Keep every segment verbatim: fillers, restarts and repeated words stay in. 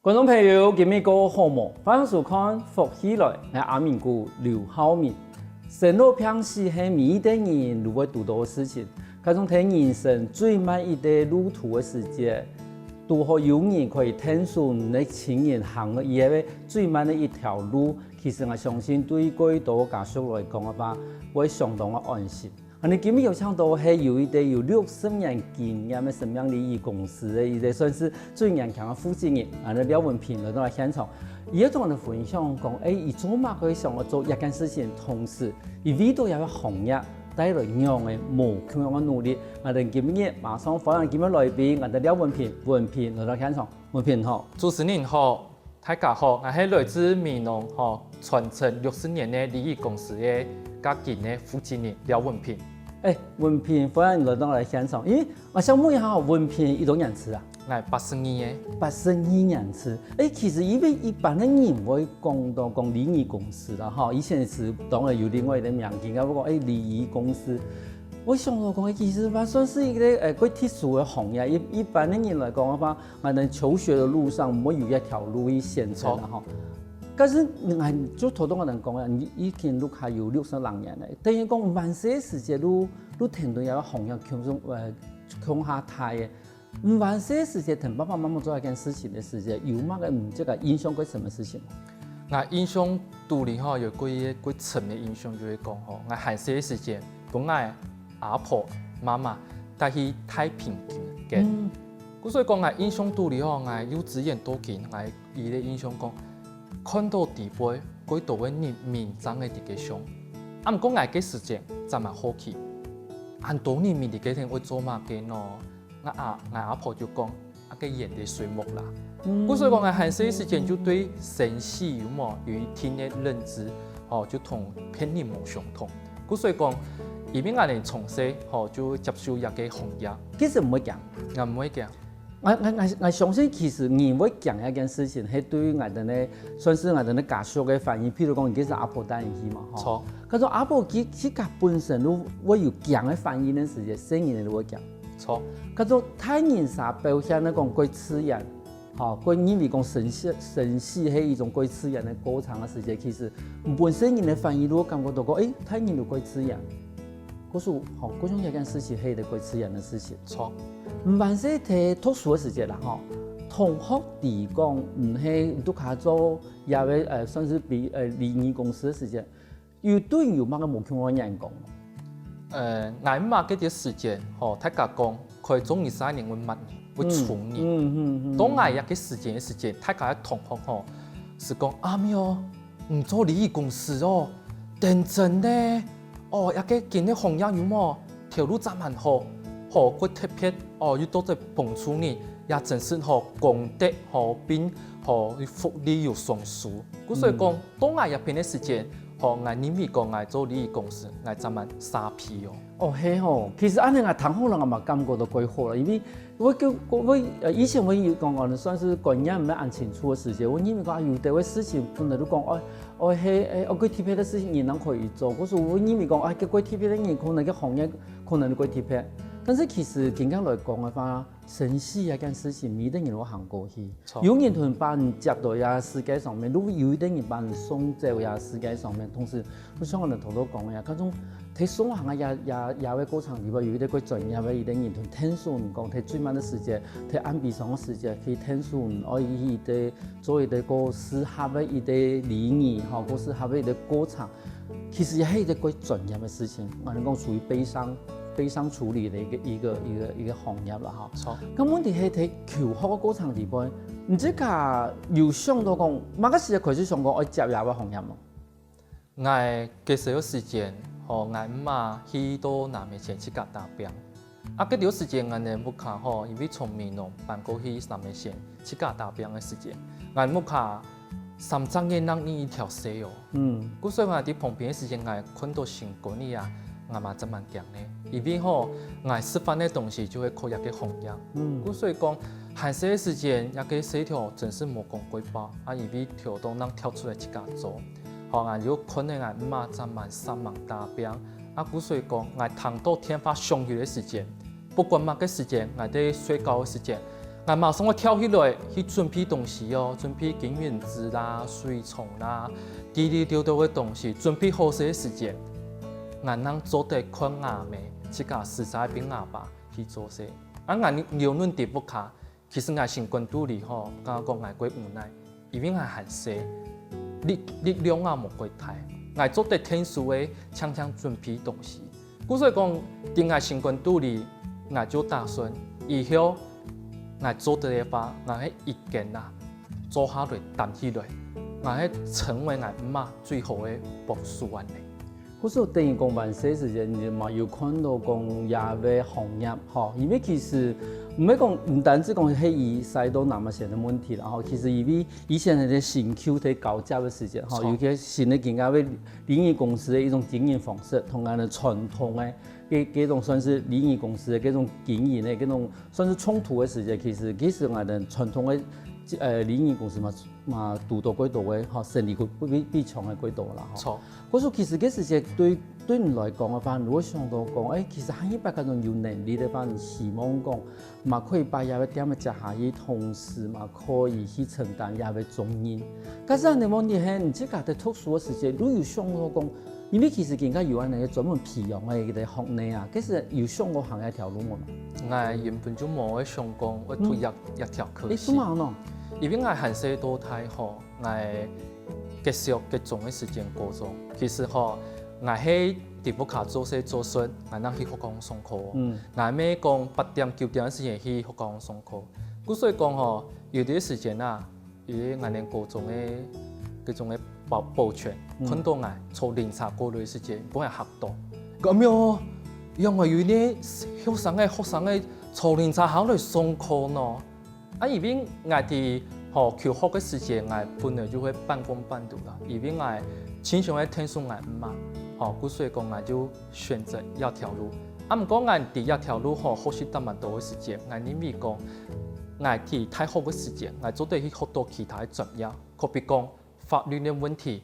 觀眾朋友，今晡日過好無？歡迎收看《福氣來》，𠊎阿明哥劉浩明。生老病死係每一代人都會堵到个事情，加上在人生最尾一个路途个時節，堵好有人可以𢯭手你个親人行个以後个最尾个一條路，其實𠊎相信對蓋多家屬來講个話，會相當个安心。 𠊎等今晡日邀請到係有一個有六十年經驗个生命禮儀公司个一個算是最年輕个負責人，𠊎等廖文平來到來現場。佢愛同𠊎等分享講，欸，佢做麼个會想愛做這件事情，同時佢為到這個行業帶來仰个無共樣个努力。𠊎等今晡日馬上歡迎今晡日來賓，𠊎等廖文平，文平來到現場。文平好。主持人好。 大家好，𠊎係來自美濃吼，傳承六十年个禮儀公司个家經个負責人廖文平。欸，文平，歡迎你來到𠊎現場。因為𠊎想問一下吼，文平幾多年次啊？𠊎八十二个。八十二年次。欸，其實因為一般个人會講到講禮儀公司啦吼，以前係當然有另外一個名稱，該會講欸禮儀公司。𠊎想到講，欸，其實嘛算是一個欸，蓋特殊个行業。一一般个人來講个話， 𠊎等求學个路上，毋會有一條路去選擇啦吼。但是𠊎就頭先𠊎等講啊，你已經屋下有六十零年了，等於講還細个時節，你你跈等這個行業共下呃共下大个，還細个時節跈爸爸媽媽做這件事情个時節，有麼个毋這個印象蓋深个事情？𠊎印象肚裡吼有蓋蓋深个印象，就係講吼，𠊎還細个時節，分𠊎阿婆、媽媽帶去太平間。 故所以講，𠊎印象肚裡吼，𠊎幼稚園到今，𠊎有一個印象講，看到底背，蓋多个人面正个在該想。啊毋過𠊎該時節正蠻好奇，恁多人面在該天會做麼个呢？𠊎阿𠊎阿婆就講，啊該演个水目啦。故所以講，𠊎還細个時節就對生死有無有一定个認知，吼，就同別人無相同。故所以講，因為𠊎等從細吼就接受這個行業。其實毋會驚。𠊎毋會驚。 𠊎𠊎𠊎𠊎相信，其實人會驚這件事情，係對𠊎等个算是𠊎等个家屬个反應。譬如講，你其實阿婆帶你去嘛，吼。著。該種阿婆佢佢佢本身都會有驚个反應个時節，細人仔都會驚。著。該種大人儕表現來講，蓋自然，吼，蓋認為講生死生死係一種蓋自然个過程个時節，其實本身人个反應都會感覺到講，欸，大人都蓋自然。 故所吼，故所這件事情係一個蓋自然个事情。著。毋還細在讀書个時節啦吼，同學知講毋係你屋下做這個呃算是禮呃禮儀公司个時節，有對你有麼个無共樣个眼光無？呃，𠊎姆該兜時節吼，大家講開中醫生人會罵人，會衝人。嗯嗯嗯。當𠊎這個時節个時節，大家个同學吼，係講阿姆哦， 毋做禮儀公司哦，頂真呢！哦，這個今个行業有無？頭路正蠻好，吼，蓋特別哦，又多得幫助人，也真實吼，公德吼，並吼，福利又雙收。故所以講，當𠊎這片个時節，吼，𠊎認為講𠊎做禮儀公司，𠊎正蠻沙鼻哦。 哦，係吼，其實恁樣𠊎聽好了，𠊎嘛感覺到蓋好了，因為𠊎就𠊎𠊎呃以前𠊎有講哦，算是觀念毋係恁清楚个時節，𠊎認為講啊，有兜个事情可能就講，哦哦，係，係哦，蓋特別个事情人人可以做，故所𠊎認為講，啊，該蓋特別个人可能該行業可能就蓋特別。但是其實真正來講个話， 生死這件事情，每一個人都行過去。著。有人同你把你接到這世界上面，如果有一個人把你送走這世界上面，同時，就像𠊎等頭頭講个呀，該種在送行个這這這個過程裡背，有一個蓋專業个一個人同𢯭手你講，在最慢个時節，在恁悲傷个時節，去𢯭手你，愛一個做一個蓋適合个一個禮儀，吼，蓋適合个一個過程。 其實也係一個蓋專業个事情，𠊎等講屬於悲傷悲傷處理个一個一個一個一個行業啦吼。著。該問題係在求學个過程裡背，你自家有想到講，麼个時節開始想講愛接這個行業無？𠊎該時个時節，吼，𠊎姆媽去到南美縣自家打拚。 啊，該兜時節𠊎等屋下吼，因為從美濃搬過去南美縣自家打拚个時節，𠊎屋下三隻月正生一條細哦。嗯。故所𠊎在旁邊个時節，𠊎看到身高呢啊，𠊎嘛正蠻驚呢。因為吼，𠊎食飯个東西就係靠這個行業。嗯。故所講，還細个時節，這個細條真係無講過飽，啊，因為頭到正跳出來自家做。 吼，𠊎又看著𠊎姆媽正蠻煞猛打拚，啊，故所講，𠊎聽到電話響起个時節，不管麼个時節，𠊎在睡覺个時節， 𠊎馬上會跳起來去準備東西哦，準備金銀紙啦、水沖啦，滴滴溜溜个東西，準備好勢个時節，𠊎正做得看吾姆，自家駛車分吾爸去做事。啊，𠊎留等在屋下，其實𠊎心肝肚裡吼，敢講𠊎過無奈，因為𠊎還細，力力量也無過大，𠊎做得𢯭手个，常常準備東西。 故所講，在𠊎心肝肚裡，𠊎就打算以後𠊎做得个話，𠊎係一間啊，做下來擔起來，𠊎係成為𠊎姆媽最好个幫手恁呢。故所等於講，還細時節你嘛有看到講這个行業吼，因為其實毋係講，毋單止講係以使到那麼錢个問題啦吼，其實因為以前个辛苦在交接个時節吼，著。尤其新个經驗个 禮儀公司个一種經營方式，同𠊎等傳統个這這種算是禮儀公司个這種經營个這種算是衝突个時節，其實其實𠊎等傳統个呃禮儀公司嘛嘛堵到過多个吼，生理過比比長个過多啦吼。著。故所其實這時節對對你來講个話，你會想到講，誒，其實下一擺該種有能力个話，你希望講 嘛可以把這个店仔接下去，同時嘛可以去承擔這个重任。假使恁呢問題係，你自家在讀書个時節，你有想過講，因為其實今下有恁呢專門培養个一个學呢啊，其實有想過行這條路無？𠊎原本就無會想講會讀這這條科系。誒，做麼个呢？因為𠊎還細到大吼， 𠊎結束國中个時間高中，其實吼，𠊎係在屋下做事做順，𠊎正去學校上課。嗯。𠊎毋係講八點九點个時間去學校上課。故所以講吼，有兜時間啊，有兜𠊎等高中个該種个保保全，嗯。看到𠊎坐靈車過來个時間，分𠊎嚇到。講：「哎喲，仰會有呢學生个學生个坐靈車行來上課呢？」 啊，因為𠊎在吼求學个時節，𠊎本來就會半工半讀啦，因為𠊎盡想愛𢯭手𠊎姆媽，吼，故所以講𠊎就選擇這條路。啊，毋過𠊎在這條路吼學習這麼多个時節，𠊎認為講，𠊎在大學个時節，𠊎做得去學到其他个專業，可比講 法律个問題、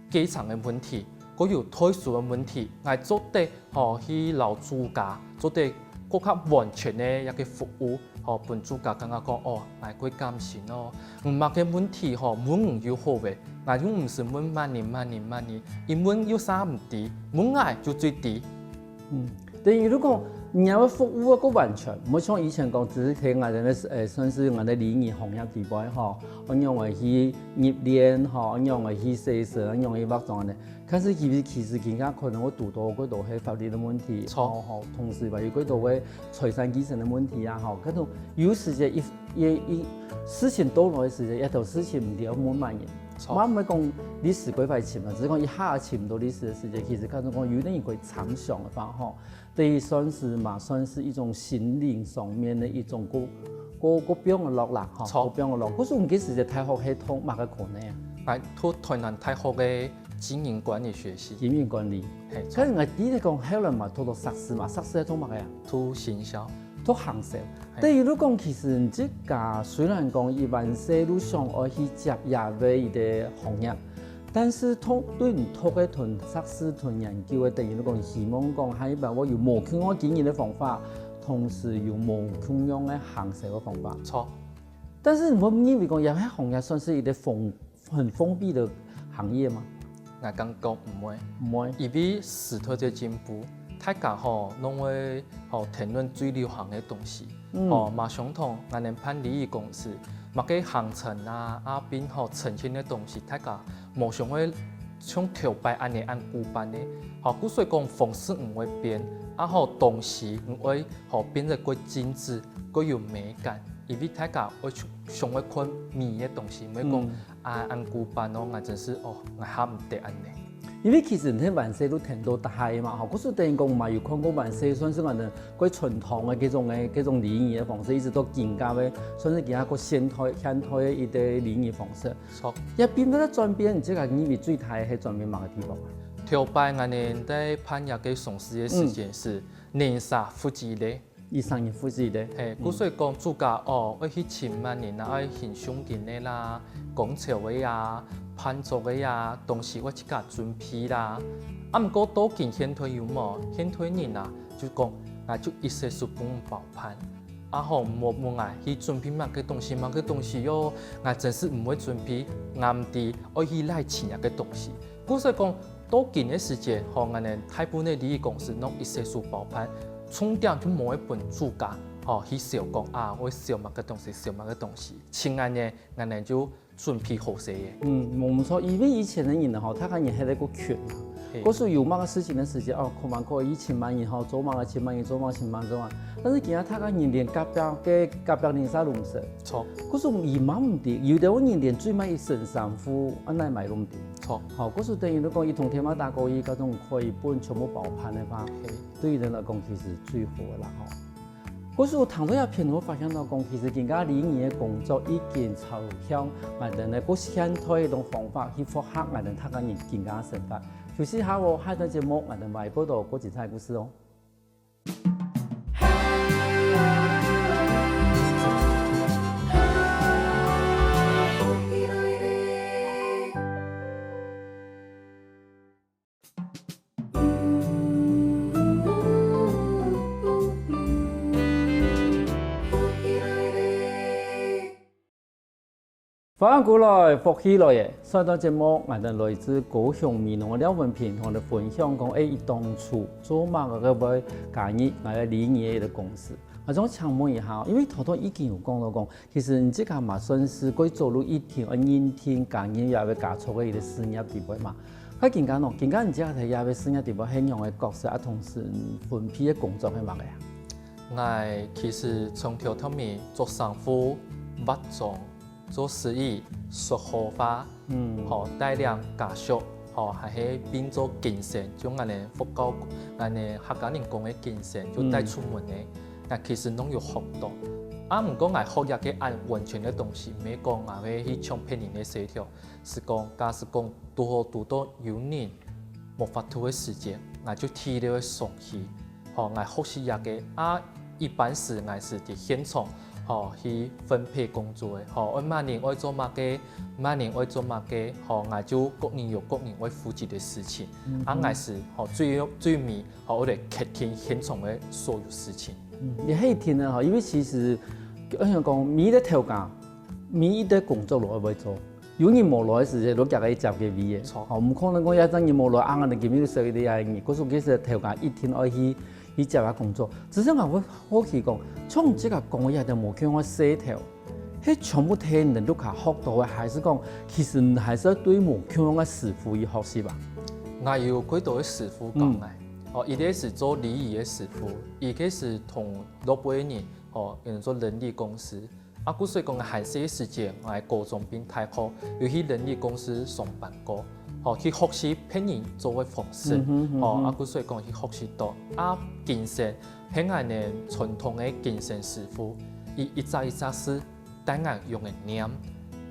繼承个問題，還有代書个問題，𠊎做得吼去摎主家做得過較完全个一个服務，吼，分主家感覺講，哦，𠊎過感心哦，有麼个問題吼，問你就好个，𠊎又毋使問麼人麼人麼人，因問又啥毋知，問𠊎就最知。 嗯，等於如果你愛服務个過完全，毋好像以前講，只係在𠊎等个，呃，算是𠊎等禮儀行業底背吼，仰會去入殮吼，仰會去洗身，仰會去化妝呢。但是其實其實今下可能會堵到過多个法律个問題，著。吼，同時嘛有過多个財產繼承个問題啊，吼，該種有時節一一一事情到來个時節，一條事情毋知愛問麼人，著。嘛毋係講律師過壞尋啊，只係講一下尋毋到律師个時節，其實該種講有兜人會參詳个話吼。 對於算是嘛，算是一種心靈上面个一種過過過放个落啦，吼，著。過放个落。故所你該時節大學係讀麼个科呢？𠊎讀台南大學个經營管理學系。經營管理。嘿，著。可是𠊎記得講後來嘛讀到碩士嘛，碩士係讀麼个啊？讀行銷。讀行銷。嘿。等於你講，其實你自家雖然講一般細路想愛去接這个一个行業， 但是讀對你讀个同碩士同研究个，等於你講希望講下一擺會有無共樣个經營个方法，同時有無共樣个行銷个方法。著。但是你會認為講，這个行業算是一个封很封閉个行業嗎？𠊎感覺毋會。毋會。因為時代在進步，大家吼攏會吼談論最流行个東西。 嗯。哦，嘛相同，𠊎等辦禮儀公司，麼个行程啊，啊，並吼呈現个東西，大家無想會像頭擺恁呢恁古板个。吼，故所以講方式毋會變，啊吼，東西毋會吼變得過精緻，過有美感，因為大家會想會看美个東西，毋會講，嗯。啊，恁古板哦，𠊎真是哦，𠊎下毋得恁呢。 因為其實你還細就聽到大个嘛，吼，故所等於講嘛有看過還細，算是𠊎等過傳統个這種个這種禮儀个方式，一直到今下个，算是今下過現代現代个一个禮儀方式。著。也變得轉變，你自家認為最大个係轉變麼个地方啊？頭擺𠊎等在辦這个喪事个時間係，嗯。人儕負責个。 一儕人負責个。嘿，嗯。故所以講，主家哦，愛去請麼人啊，愛請誦經个啦、講樵个啊、伴奏个啊，東西愛自家準備啦。啊，毋過到今現代有無？現代人啊，就講，𠊎就一息事分包辦。啊吼，莫問𠊎去準備麼个東西，麼个東西喲，𠊎真係毋會準備，𠊎毋知愛去哪尋這个東西。故所講，到今个時節，吼，𠊎等大部分个禮儀公司攏一些書包辦，重點就無會分主家，吼，去想講啊，𠊎想麼个東西，想麼个東西。親愛呢，𠊎等就準備好勢个。嗯，無毋著，因為以前个人吼，大家人還係較窮嘛。係。故所有麼个事情个時節，哦，可能可以請麼人吼，做麼个請麼人，做麼个請麼人，做麼个。但是今下大家人連隔壁个隔壁鄰舍都毋識。著。故所佢買毋得，有兜人連最尾一身衫褲，恁樣買都毋得。著。吼，故所等於你講，一通電話打過去，該種可以分全部包辦个話，係。對佢等來講其實最好个啦吼。 故所聽到這片，𠊎發現到講，其實今下禮儀个工作已經朝向𠊎等个較現代一種方法去符合𠊎等大家人今下个生活。休息下哦，下段節目𠊎等會報導較精彩个故事哦。歡迎歸來，福氣來了！上一段節目，𠊎等來自高雄美濃个廖文平同𠊎等分享講，欸，佢當初做麼个會加入𠊎个禮儀个公司。𠊎想請問一下，因為頭頭已經有講到講， 其實你自家嘛算係過早就一定愛認定加入這个家族个一个事業裡背嘛。該今下呢，今下你自家在這个事業裡背係仰般个角色啊，同時分配个工作係麼个啊？𠊎其實從頭到尾做衫褲、化妝、做司儀、說好話，嗯。吼，帶領家屬，吼，還係變做敬神，就𠊎等佛教，𠊎等客家人講个敬神，就帶出門个。嗯。𠊎其實攏有學到。 啊，毋過𠊎學這个恁完全个東西，毋係講𠊎會去搶別人个事頭，係講，假使講堵好堵到有人無法度个時節，𠊎就體諒个上去。吼，𠊎學習這个啊，一般時𠊎係在現場，吼，去分配工作个，吼，愛麼人愛做麼个，麼人愛做麼个，吼，𠊎就各人有各人愛負責个事情。嗯哼。啊，𠊎係，吼，最，最尾，吼，愛來決定現場个所有事情。 嗯，也係一定个吼，因為其實，𠊎想講，每一个頭家，每一个工作都愛會做。有人無來个時節，都夾个接个位个。著。吼，毋可能講這隻人無來，啊，𠊎等今日就少一个人。故所其實頭家一定愛去，去接下工作。只是𠊎會好奇講，像你自家講个這兜無共樣个事頭，係全部在你等屋下學到个，還係講，其實你還係愛對無共樣个師傅去學習啊？𠊎有幾多个師傅講个。嗯。哦，一个係做禮儀个師傅，一个係同 老輩个人，吼，有人做人力公司。啊，故所講，還細个時節，𠊎高中拚大學，有去人力公司上班過，吼，去學習別人做个方式，嗯哼，嗯哼。吼，啊，故所講去學習到。啊，敬神，係𠊎等傳統个敬神師傅，佢一隻一隻係帶𠊎用个念，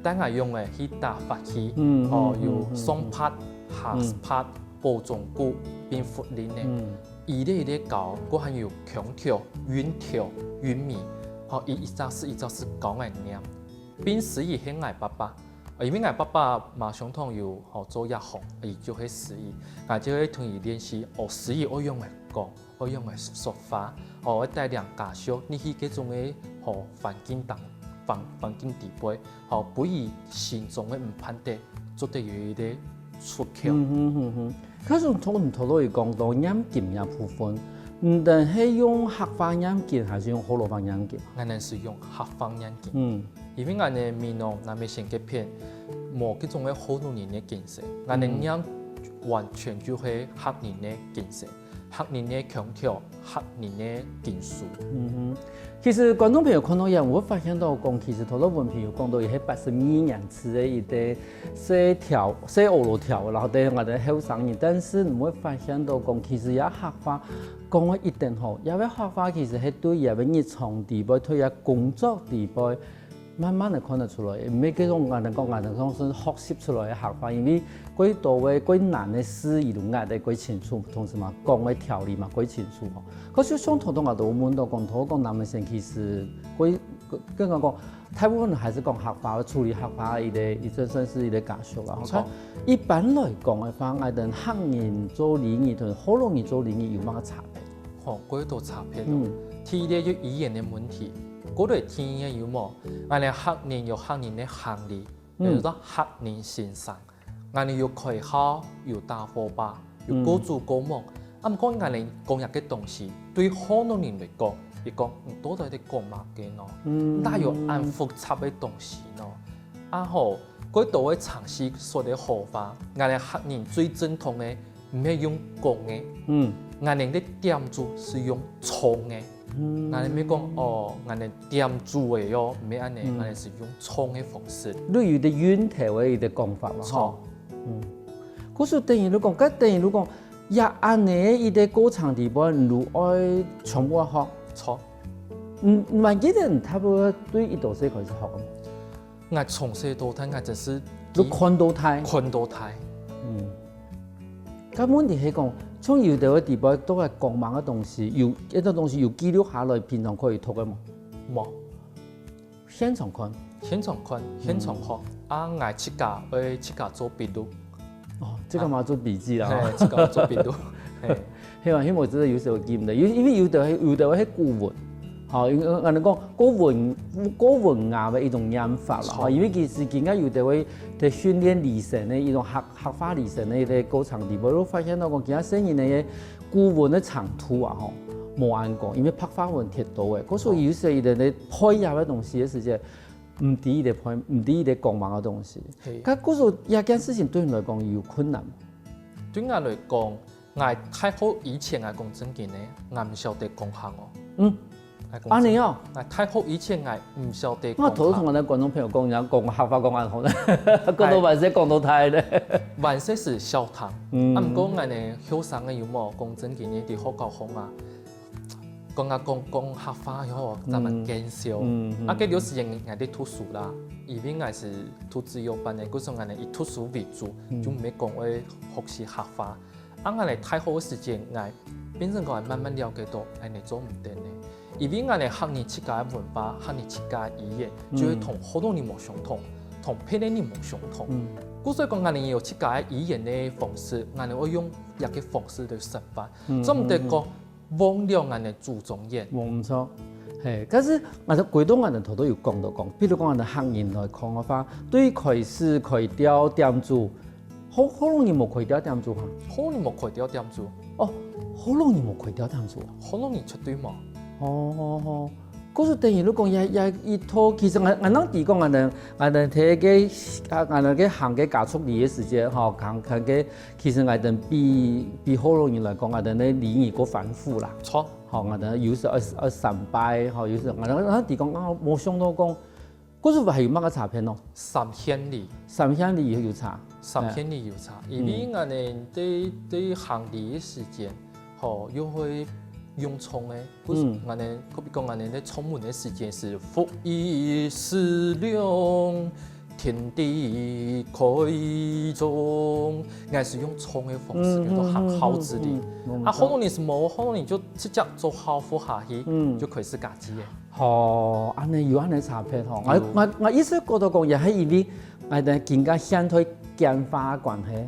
帶𠊎用个去打法器，嗯哼，吼，有嗯哼，上法、下法、 保重骨並佛靈呢。嗯。一粒一粒搞，過還有腔調、韻調、韻味，吼，一，一隻字一隻字教𠊎念。並司儀係𠊎爸爸，呃，因為𠊎爸爸嘛相同有，吼，做這行，佢就係司儀，𠊎就會同佢練習，哦，司儀愛仰般講，愛仰般說話，吼，愛帶領家屬，你去這種个，吼，環境當，環，環境底背，吼，分佢心中个毋盼得，做得有一個 出口。嗯哼哼哼。可是從你頭頭有講到念經這部分，你等係用客話念經還係用學老話念經？𠊎等係用客話念經。嗯。因為𠊎等美濃南美仙該片，無這種个學老人个經書，𠊎等念完全就係客人个經書。 客人个腔調、客人个經書。嗯哼。其實觀眾朋友看到這，𠊎發現到講，其實頭頭文平有講到，佢係八十二年次个一個細條、細學老條，然後等𠊎等後生人，但是你會發現到講，其實這客話講个一定好，這個客話其實係對這個日常裡背，對這工作裡背， 慢慢个看得出來，毋係這種𠊎等講，𠊎等講係學習出來个客話，因為過多个、過難个字，佢都唸得過清楚，同時嘛，講个條理嘛，過清楚吼。可是像頭頭𠊎都問到講，頭講南門縣其實過，過，更加講，大部分還係講客話，處理客話个一個，一個算是一個家屬啦。吼，著。一般來講个話，𠊎等客人做禮儀同學老人做禮儀有麼个差別？吼，過多差別咯。嗯。第一個就語言个問題。過來第二个有無？𠊎等客人有客人个行禮，嗯。比如說客人先生，𠊎等有開孝，有打火把，有過祖過母。啊，毋過𠊎等講這个東西，對河洛人來講，佢講，你到底在講麼个呢？嗯。哪有恁複雜个東西呢？啊吼，過多个程序說个好話，𠊎等客人最正統个 毋係用講个，嗯。𠊎等个點子係用唱个。嗯。𠊎等毋係講，哦，𠊎等點子个喲，毋係恁呢，嗯。𠊎等係用唱个方式。你有一個韻頭个一個講法嘛，著。吼。嗯。故所等於你講，該等於你講，也恁呢个一個過程裡背，你愛全部學。著。嗯，你還記得你差不多對幾多歲開始學个？ 𠊎從細到大，𠊎真係你看到大。看到大。嗯。該問題係講，像有兜个地方都係講麼个東西，有，一個東西有記錄下來，平常可以讀个無？無。現場看。現場看，現場學。嗯。啊，𠊎自家，會自家做筆錄。 哦，這個嘛做筆記啦。嘿，這個做筆錄。嘿。係啊，因為我真的有時候記毋得，有，因為有的，有的係古文，吼，因為，呃，人講古文，古文雅的一種念法啦，吼，著。因為其實今日有的會在訓練理性的一種客，客話理性的一個過程裡背，我發現到講，今日細人的古文的程度啊，吼，無恁高，因為白話文忒多誒，故所以有時候佢等在背這个東西的時間， 毋知佢在背，毋知佢在講麼个東西。嘿。該故所這件事情對你來講有困難無？對𠊎來講，𠊎大學以前，𠊎講正經个，𠊎毋曉得講客哦。嗯。𠊎講真，恁呢哦。𠊎大學以前，𠊎毋曉得講客。𠊎頭先同𠊎个觀眾朋友講，人家講客話講恁好呢，講到還係講到大呢。還係係笑談。嗯。啊，毋過𠊎呢，後生个有無？講正經个，在學校項啊， 講啊講，講客話以後，正蠻見笑。嗯，嗯，啊，該段時間𠊎在讀書啦，因為𠊎係讀資優班个，故所𠊎呢以讀書為主，嗯。就毋係講會學習客話。啊，𠊎來大學个時間，𠊎變成講慢慢了解到，𠊎呢做毋得呢。因為𠊎呢客人自家个文化，客人自家个語言，就會同河洛人無相同，同別个人無相同。嗯。故所講，𠊎呢有自家个語言个方式，𠊎呢會用這个方式來生活。嗯，做毋得講，嗯，嗯。 忘了𠊎个祖宗言。無毋著。嘿，但是𠊎就歸到𠊎个頭頭有講到講，比如講𠊎个客人來講个話，對開始開碉點子，河，河洛人無開碉點子哈？河洛人無開碉點子。哦，河洛人無開碉點子啊？河洛人絕對無。哦，哦，哦。故所等於你講也，也一套，其實𠊎，𠊎正知講𠊎个，𠊎个第一个，啊，𠊎个行个家族禮个時間，吼，行，行个 其實𠊎兜比，比河洛人來講，𠊎兜个禮儀較繁複啦。著。吼，𠊎兜有時愛，愛三拜，吼，有時𠊎兜，𠊎兜講啊，無想到講，故所還有麼个差別呢？三獻禮。三獻禮有差。三獻禮有差，哎。因為𠊎兜在，在行禮个時間，吼，又會用唱个， 故所，嗯。𠊎兜，可比講𠊎兜在唱文个時間係福以思量，天地開中，𠊎係用唱个方式，嗯，叫做行孝之禮。嗯，嗯，嗯，嗯，啊，河洛人係無，河洛人就直接做孝服下去，嗯。就開始嫁接个。吼，恁呢有恁呢差別吼。有。𠊎，𠊎，𠊎意思覺得講，也係因為𠊎兜今个現代簡化个關係。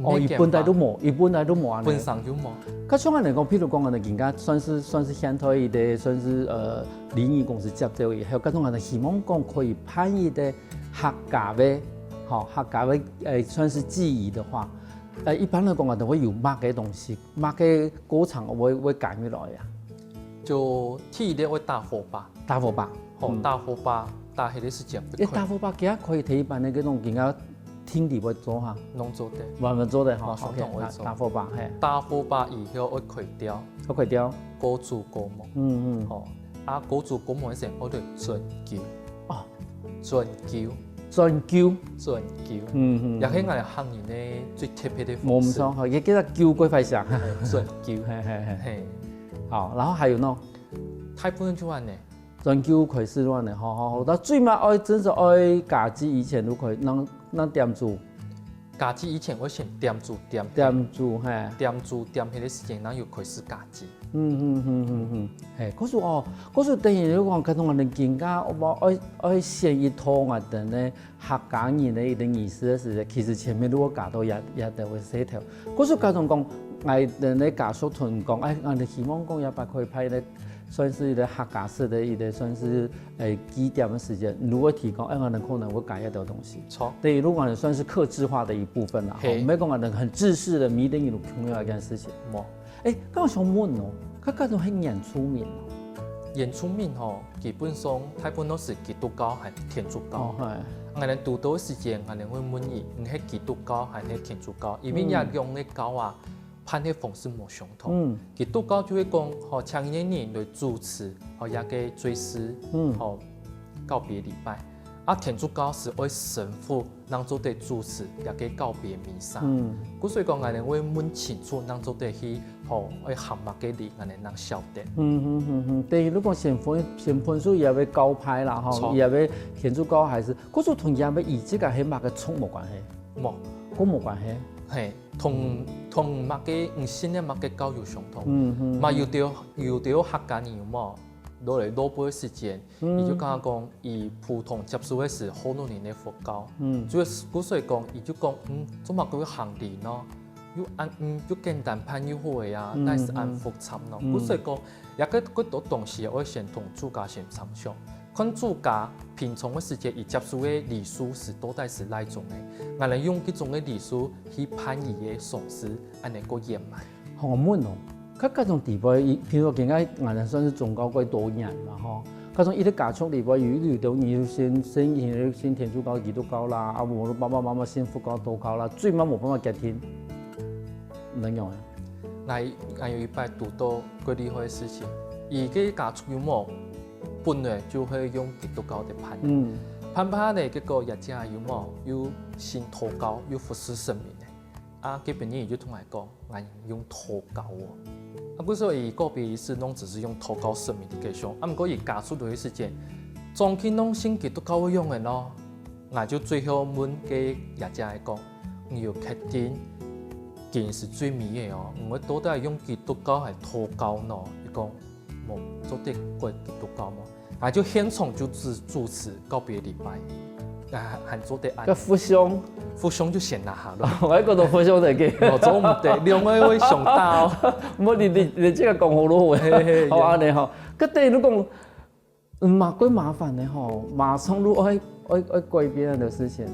哦，佢本來都無，佢本來都無恁呢。本身就無。該像恁呢講，譬如講，𠊎兜今个算係，算係現代一個，算係，呃，禮儀公司接手以後，該種𠊎兜希望講可以辦一個客家个，吼，客家个，呃，算係祭儀个話，呃，一般來講，𠊎兜會有麼个東西，麼个過程會，會加入來啊？就第一個會打火把。打火把。吼，嗯。打火把，打起來時間會快。誒，打火把，其實可以提一般个該種今个 廳裡會做哈？攏做得。慢慢做得哈，嘛相同會做。OK，打，打火把，嘿。打火把以後愛開碉。愛開碉。過祖過母。嗯，嗯。吼，啊，過祖過母个時候，愛來顫喲。哦。顫喲。顫喲。顫喲。嗯，嗯，也係𠊎兜客人个最特別个方式。無錯，吼，佢，佢个喲過快響。嘿，顫喲。嘿，嘿，嘿。嘿。好，然後還有呢？大部分就恁呢。 顫喲開始亂了，吼，吼，吼，到最尾愛，真係愛嫁接以前就可以，正，正點子。嫁接以前愛先點子點。點子，嘿。點子點起來時間，正有開始嫁接。嗯，嗯，嗯，嗯，嗯。嘿，故所哦，故所等於你講，該種𠊎兜今个，𠊎愛，愛選一套𠊎兜个客家人个一個儀式个時節，其實前面如果嫁到也，也得會洗頭。故所該種講，𠊎兜个家屬同講，哎，𠊎兜希望講也把可以派个算是一個客家式的一個算是誒幾點的時間，如果提供，哎，可能可能會改一點東西。著。對，如果算是客製化的一部分啦，吼，嘿。沒有講可能很制式的，每天有重要一件事情。無。哎，剛想問哦，佢該種很原住民哦。原住民吼，基本上大部分都是基督教還是天主教。哦，嘿。𠊎等堵到時間，𠊎等會問佢，你係基督教還是天主教？因為嗯。這兩個教啊， 辦个方式無相同。嗯。基督教就會講，吼，請你个人來主持，吼，這个追思，嗯。吼，告別禮拜。啊，天主教係愛神父正做得主持這个告別彌撒。嗯。故所以講，𠊎等會問清楚，正做得去，吼，愛行麼个禮，𠊎等正曉得。嗯哼哼哼，等於如果先分先分出也會教派啦，吼，著。也會天主教還是，故所同也會以這个係麼个宗無關係？無。跟無關係？嘿。 同同麼个，嗯，信仰麼个教育相同。嗯嗯。嘛有兜有兜客家人有無？落來落尾个時間，嗯。佢就感覺講，佢普通接受个係好多年个佛教。嗯。主要係故所講，佢就講，嗯，做麼个會行禮呢？又恁嗯又簡單辦又好个啊，嗯，哪係恁複雜呢？嗯。故所講，這个幾多東西愛先同自家先想想。 看自家平常个時節，佢接受个禮數係到底係哪種个，𠊎等用這種个禮數去辦佢个喪事，恁呢較圓滿。好，𠊎問哦，佢這種地方，佢，譬如講，今下𠊎等算是宗教過多年嘛，吼。佢種一個家族裡背有，有兜人有信，信，信天主教、基督教啦，啊，無爸爸媽媽信佛教、道教啦，最尾無辦法決定，能用啊？ 𠊎𠊎有一擺堵到較厲害个事情，佢个家族有無本來就係用基督教个辦，嗯。辦辦呢，結果佢姐有無又信道教，又服侍神明呢。啊，該邊人就同𠊎講，𠊎用道教哦。啊，故所以告別儀式攏只係用道教神明个形象，啊，毋過佢家族个時間，總係攏信基督教个樣个咯。 𠊎就最後問該佢姐仔講，你有確定今係最尾个哦？你到底用基督教還道教呢？佢講，無，做得改基督教無？𠊎就現場就主主持告別禮拜，啊，還做得恁。該佛像？佛像就先拿下咯。𠊎還覺得佛像在該。哦，做毋得，兩個會相打哦。無，你你你這個講好咯，嘿嘿，好恁呢吼。該等於講 嗯，嘛，較麻煩个吼，馬上就愛愛愛改變个事情。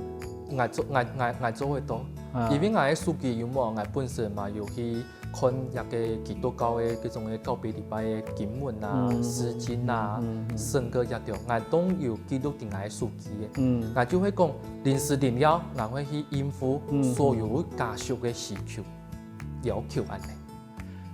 𠊎做𠊎𠊎𠊎做會到，啊。因為𠊎个手機有無？𠊎本身嘛有去看一個基督教个這種个告別禮拜个經文啊、嗯，詩經啊、嗯，嗯，嗯。聖歌這兜，𠊎都有記錄在𠊎个手機个。嗯。𠊎就會講，臨時臨要，𠊎會去應付，嗯，所有家屬个需求、要求恁呢。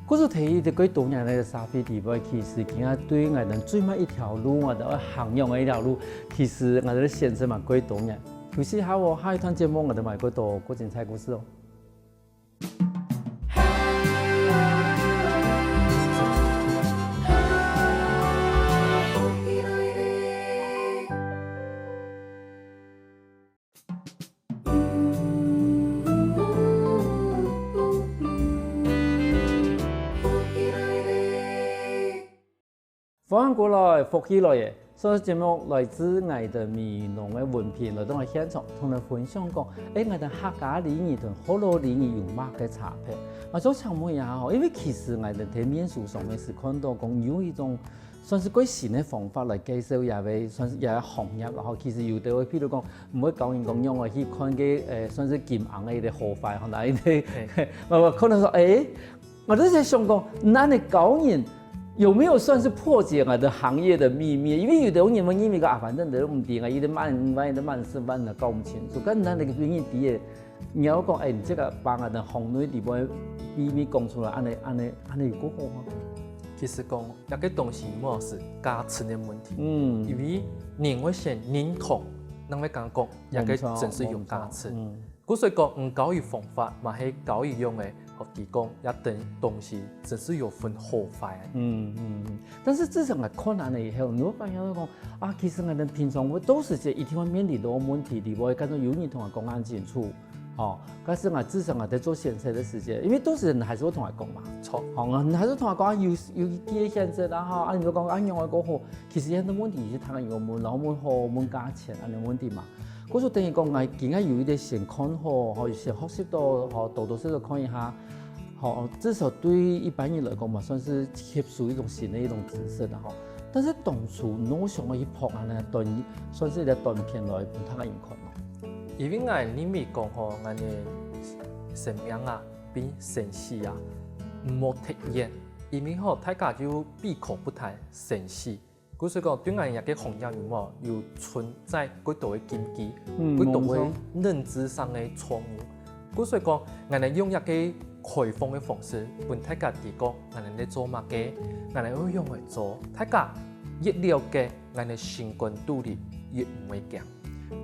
故所在這个多年个社會裡背，其實今下對𠊎等最尾一條路，𠊎等愛行樣个一條路，其實𠊎等个選擇嘛較多年。休息下哦，下一段節目𠊎等嘛有較多較精彩故事哦。 歡迎過來，福氣來了！上集節目來自𠊎等美濃个文萍來到𠊎現場，同𠊎分享講，欸，𠊎等客家禮儀同學老禮儀有麼个差別？𠊎想請問一下吼，因為其實𠊎等在面書上面係看到講有一種 算係較新个方法來介紹這个算係這个行業啦吼。其實有兜位，譬如講，毋會教人講仰般去看該，欸，算係金甕个一個好壞吼，哪一個，嘿。嘛嘛可能說，欸，𠊎就在想講，恁樣教人有沒有算是破解𠊎等行業的祕密？因為有兜人會認為講啊，反正都毋知啊，佢兜慢，慢，慢，慢，慢，搞毋清楚。但恁樣个祕密底下，你愛講，欸，你這個幫𠊎等行內底背祕密講出來，恁樣，恁樣，恁樣有較好嗎？其實講， 這个東西無係價值个問題，嗯。因為人會先認同，人會感覺講，這个真係有價值。無錯，無錯，嗯。故所講，毋教佢方法，嘛係教佢用个，學佢講，這等東西真係有分好壞。嗯，嗯，嗯。但是至少𠊎看恁樣以後，你會發現講，啊，其實𠊎等平常會都係一定會面臨到問題，你會感覺有人同𠊎講恁清楚， 哦，但是𠊎至少𠊎在做選擇个時節，因為都係人還係會同𠊎講嘛。著。哦，人還係同𠊎講，啊，有，有幾個選擇啦，哈，啊，你就講，啊，仰般較好，其實很多問題係聽人問，然後問好，問價錢，恁樣問題嘛。故所等於講，𠊎今下有一點先看好，吼，先學習到，吼，多多少少看一下，吼，至少對一般人來講嘛，算是吸收一種新的一種知識啦吼。但是當初你想要去拍恁呢短，算是一个短片來分大家人看嘛。因為𠊎認為講吼，𠊎个生命啊，比生死啊，毋好忒遠，因為吼，大家就閉口不談生死。 故所講，對𠊎這个行業有無有存在過多个禁忌，嗯過多个認知上个錯誤。故所講，𠊎等用一个開放个方式，分大家知講，𠊎等在做麼个，𠊎等會用來做，大家越了解，𠊎等心肝肚裡越毋會驚。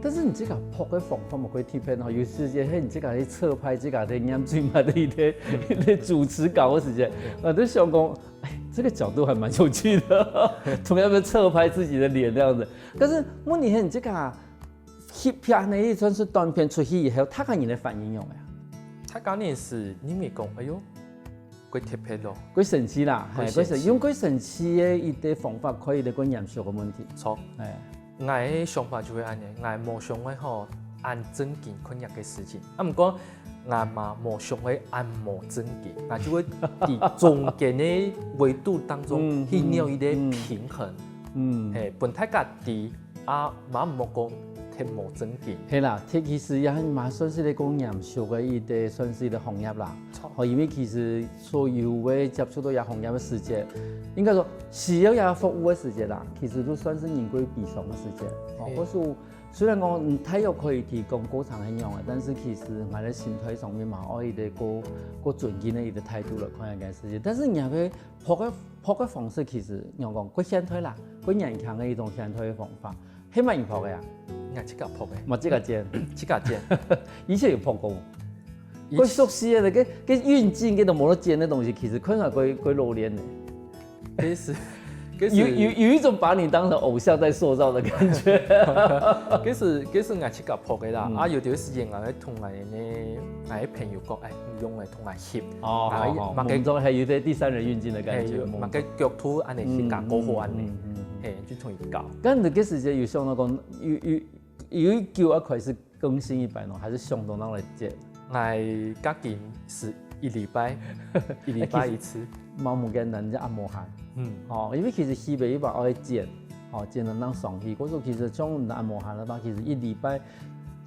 但是你這个拍个方法嘛，可以特別吼，有時間嘿，你這个去側拍，這个在念最慢的一个一个主持稿的時間，我就想講，哎，這个角度還蠻有趣的，同样要側拍自己的脸这样子。可是問題是，你這个翕片呢，一算是短片出去以後，大家人的反應有没有？大家呢係認為講，哎喲，過特別咯，過神奇啦，嘿，過神奇過神，用過神奇的一个方法，可以得過嚴肅个問題。錯。哎， 𠊎个想法就會恁呢，𠊎無想愛吼恁正經看這个事情。啊，毋過𠊎嘛無想愛恁無正經，𠊎就會在中間个維度當中嗯去找一个嗯平衡，嗯，嘿，分大家知啊，嘛毋好講忒無正經。係啦，這其實也嘛算是一个講嚴肅个一个算是一个行業啦。錯。吼，因為其實所有个接觸到這行業个時節，應該說需要這服務个時節啦，其實都算是人過悲傷个時節。吼，係或是雖然講嗯，大約可以提供過程係樣个，但是其實𠊎在心態上面嘛，愛一个過過尊敬个一个態度來看這件事情。但是你還會拍个拍个方式，其實仰講過現代啦，過年輕个一種現代个方法，係麼人拍个啊？𠊎自家拍个，嘛，自家剪，自家剪。以前有拍過無？以過熟悉个，个个運鏡，个都無得剪个東西，其實看起來過過老練个。其實，其有有實，有一種把你當成偶像在塑造的感覺。其實，其實𠊎自家拍个啦。嗯啊，有段時間𠊎會同𠊎个𠊎个朋友講，哎，你用來同𠊎翕。哦，啊好好，嘛个夢中還有一些第三人運鏡的感覺。嘿，有夢嘛个角度恁呢，性格過好恁呢，嗯嗯嗯嘿，就同佢搞。但你个時間有想到講，有有有一久要開始更新一擺喏，還是想到拿來剪？ 𠊎家境係一禮拜，一禮拜一次。嘛無簡單，人家按摩行。嗯，哦，因為其實西北一般愛剪，哦，剪得當爽氣。可是其實像人家按摩行的話，其實一禮拜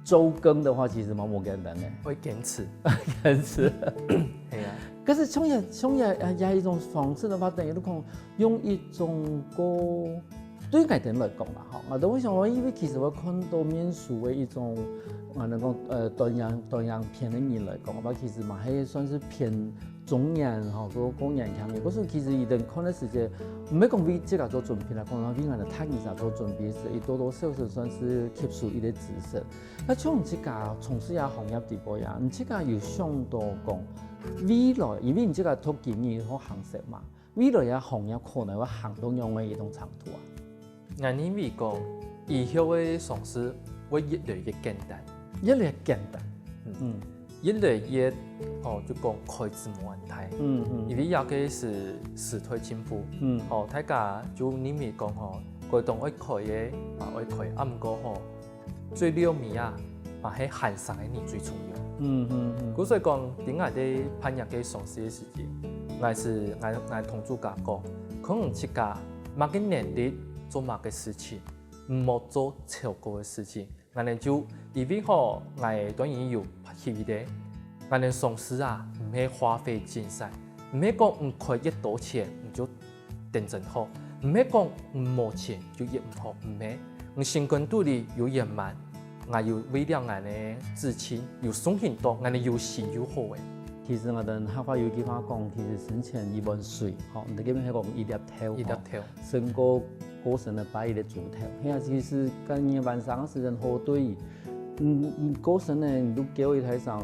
周更的話，其實嘛無簡單呢。會堅持。但是，嘿啊，可是像也像也也一種方式的話，等於講用一種个對𠊎等來講啦，吼，𠊎都會想講，因為其實𠊎看到面書个一種，啊，能夠呃短影短影片个人來講，𠊎其實嘛，還算是偏中年吼，个个年輕人。可是其實佢等看个時節，毋係講為自家做準備啦，講為𠊎等大人家做準備，係一多多少少算是吸收一个知識。那像你自家從事這行業底背啊，你自家有想到講未來，因為你自家讀經濟學行業嘛，未來這行業可能會行到仰个一種程度啊？ 𠊎認為講，以後个方式會越來越簡單，越來越簡單。嗯，越來越，哦，就講開支無恁大。嗯嗯因為這个係時代進步，嗯哦，大家就認為講吼，該當愛開个嘛愛開，啊，毋過吼，最了尾啊，嘛係還生个人最重要。嗯嗯嗯，故所講，頂下在辦這个喪事个時節，𠊎係𠊎𠊎同自家講，可能自家麼个能力做麼个事情，毋好做超過个事情。𠊎等就因為吼，𠊎當然有拍戲个，𠊎等喪事啊，毋係花費盡晒，毋係講你開越多錢，你就 等真好，毋係講你無錢就越毋好，毋係。你心肝肚裡有圓滿，𠊎有為了𠊎个至親有送行到，𠊎有心就好个。其實𠊎等客話有一句話講，其實生前一碗水，吼，你這邊係講一粒豆，一粒豆，吼，身過過身个拜一个豬頭。係啊，其實跟你晚上个時間好對，嗯，嗯過身呢，你都叫一台上，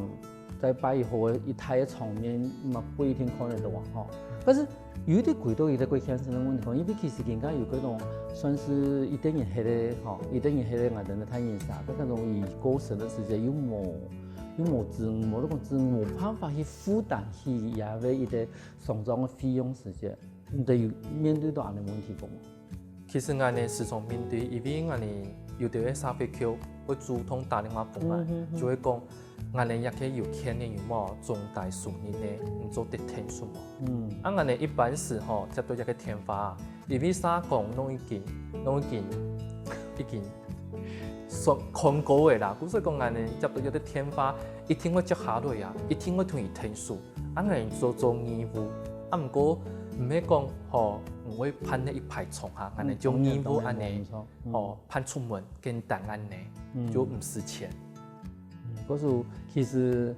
在拜以後一台个場面，嘛不一定看得到啊，吼。但是 有一个回到一个過現實个問題，因為其實人家有該種算是一等人歇个吼，一等人歇个𠊎等个太陽下，該種以過身个時節又無又無資，無那種資，無辦法去負擔起也个一个喪葬个費用時節，你都有面對到恁个問題無？其實𠊎呢時常面對，因為𠊎呢有兜个社會局會主動打電話分𠊎，嗯哼哼就會講， 𠊎等這个有錢人有無重大收入呢，你做得𢯭手無？嗯。啊，𠊎等一般時吼，接到這个電話啊，因為社工攏已經，攏已經，已經算看過个啦。故所講，𠊎等接到這个電話，一定會接下來啊，一定會同佢𢯭手，啊，𠊎等做做義務。啊，毋過毋係講吼，毋會辦該一排床下，𠊎等就義務恁呢，嗯，當然，當然，無錯。嗯。吼，辦出門簡單恁呢，嗯。就毋使錢。 嗯，故所其實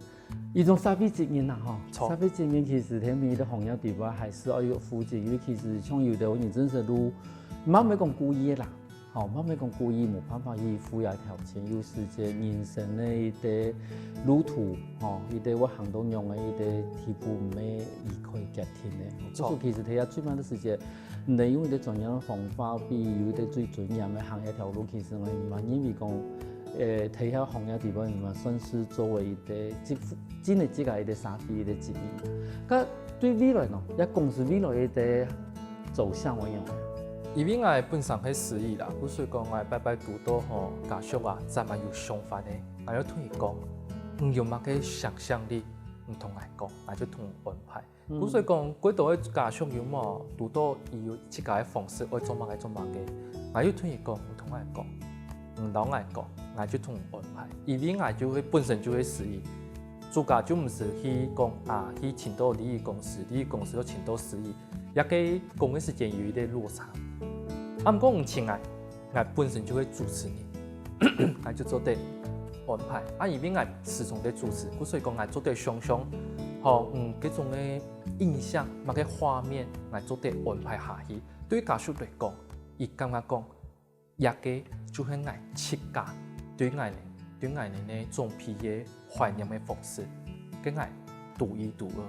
一種社會責任啦，吼。著。社會責任其實在每一個行業底背還係愛有負責，因為其實像有个人真係都，毋好講故意个啦，吼，毋好講故意無辦法去付這條錢，有時節人生个一個路途，吼，一個會行到仰个一個地步，毋係一開決定个。著。故所其實在這最慢个時節， 你用一個專業个方法，比有一個最專業个行業條路，其實𠊎嘛認為講，呃，在這行業底背，你嘛算係做為一個職，盡了自家一個社會一個責任。該對未來呢，這公司未來一個走向會仰般？因為𠊎本身係司儀啦，故所講𠊎擺擺堵到吼家屬啊，正嘛有想法个，𠊎愛同佢講，你有麼个想像力，你同𠊎講，𠊎就同你安排。 嗯。故所講，過多个家屬有無堵到佢有自家个方式，愛做麼个做麼个，𠊎有同佢講，有同𠊎講，毋同𠊎講，𠊎就同佢安排。因為𠊎就係本身就係司儀，自家就毋使去講啊，去請到禮儀公司，禮儀公司又請到司儀，這个講个時間有一個落差。啊，毋過毋請𠊎， 𠊎本身就係主持人，𠊎就做得安排。啊，因為𠊎時常在主持，故所以講𠊎做得想像，吼，嗯，該種个印象，麼个畫面，𠊎做得安排下去。對家屬來講，佢感覺講，這个就係𠊎自家對𠊎呢，對𠊎呢呢種皮个 懷念个方式，該𠊎獨一無二。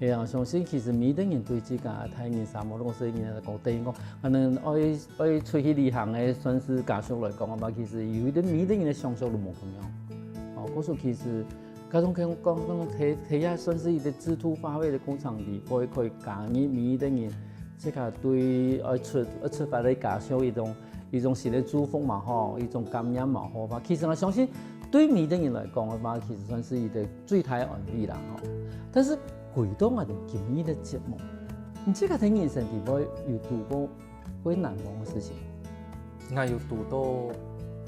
係啊，相信其實每一個人對自家大人儕，無論細人仔，講等於講，可能愛，愛出去旅行个，算係家屬來講个話，其實有一個每一個人个想像都無共樣。哦，故所其實，該種講，講，講，這，這也算係一個制度化个過程裡背，可以加入每一個人自家對愛出，愛出發个家屬一種 一種新个祝福嘛吼，一種感念嘛吼，其實𠊎相信對每一個人來講个話，其實算係一個最大个安慰啦吼。但是回到𠊎兜今日个節目，你自家在人生裡背有堵過最難忘个事情？𠊎有堵到，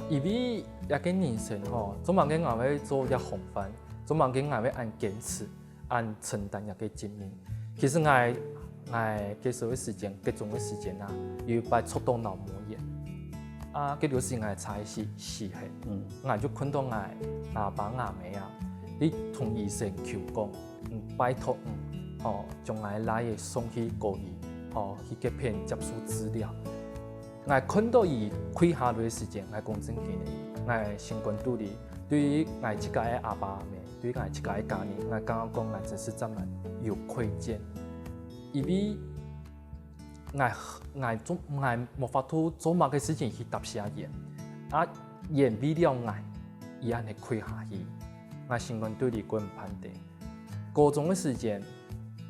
因為這个人生吼，做麼个𠊎會做這行飯，做麼个𠊎會恁堅持， 恁承擔這个責任。其實𠊎，𠊎該時个時間，國中个時間啊，有一擺著到腦膜炎。啊，該段時𠊎差一息死忒，嗯。𠊎就看到𠊎阿爸阿姆啊，去同醫生求講，嗯，拜託你，吼，將𠊎倈仔送去高醫，吼，去該片接受治療。 𠊎看到佢跪下來个時間，𠊎講真經个，𠊎心肝肚裡，對於𠊎自家个阿爸阿姆，對於𠊎自家个家人，𠊎感覺講𠊎真係真滿有愧疚，因為𠊎，𠊎做，𠊎無法度做麼个事情去答謝佢，啊，佢為了𠊎，佢恁呢跪下去，𠊎心肝肚裡過毋盼得。高中个時間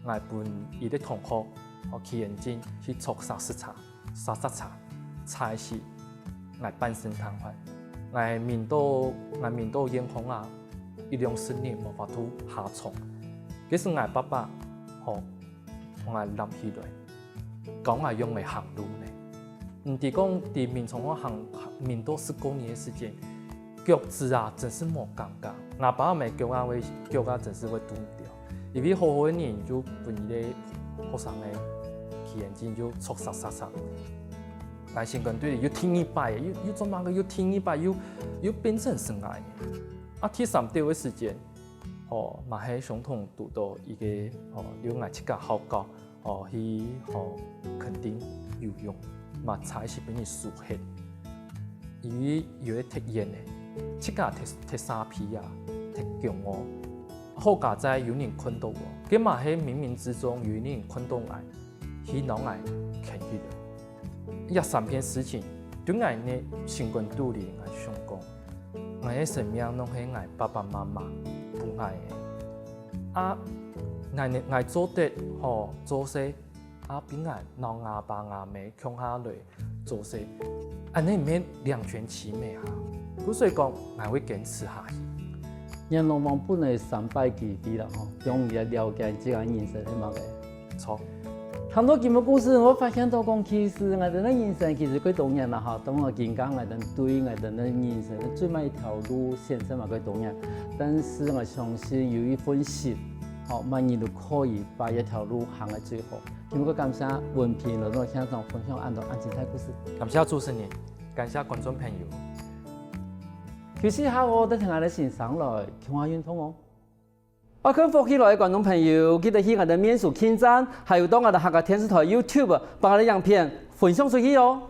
，𠊎分一個同學，哦，騎眼鏡去坐煞煞車。 煞煞車，差一息，𠊎半身癱瘓，𠊎眠到，𠊎眠到院方啊，一兩十日無法度下床。該時𠊎爸爸，吼，同𠊎攬起來，教𠊎仰仔行路呢。毋知講在眠床下行，眠到十過日个時間， 腳趾啊，真係無感覺。𠊎爸阿姆腳啊會，腳啊真係會動毋著。因為好好个人就分一個學生个騎眼鏡就著煞煞煞。𠊎心肝肚裡又第二擺，又，又做麼个又第二擺，又，又變成係𠊎。啊，第三擺个時間，哦，嘛係相同堵到一個，哦，有𠊎自家好教， 哦，去學墾丁游泳，嘛差一息分人輸忒。因為有个踢毽仔，自家踢，踢沙皮啊，踢薑哦，好佳哉有人看到哦，該嘛係冥冥之中有人看到𠊎，去摎𠊎牽起來。這三件事情，對𠊎呢心肝肚裡𠊎想講， 𠊎个生命攏係𠊎爸爸媽媽分𠊎个。啊，𠊎呢，𠊎做得好做事，啊，分𠊎摎吾爸吾姆共下來做事，恁呢毋係兩全其美啊？故所以講，𠊎會堅持下去。閻羅王分你三擺機會啦吼，讓你來了解自家人生係麼个。著。談到今晡故事，𠊎發現到講，其實𠊎兜个人生其實幾多年啦吼，當然今下𠊎兜對𠊎兜个人生个最尾一條路選擇嘛幾多年，但是𠊎相信有一份心，吼，麼人都可以把一條路行个最好。今晡日感謝文平來到現場分享恁多恁精彩故事。感謝主持人，感謝觀眾朋友。休息下哦，等下𠊎兜先生來，共下運動哦。愛看福氣來个觀眾朋友，記得去𠊎兜面書網站，還有到𠊎兜客家電視台YouTube，把𠊎兜影片分享出去哦。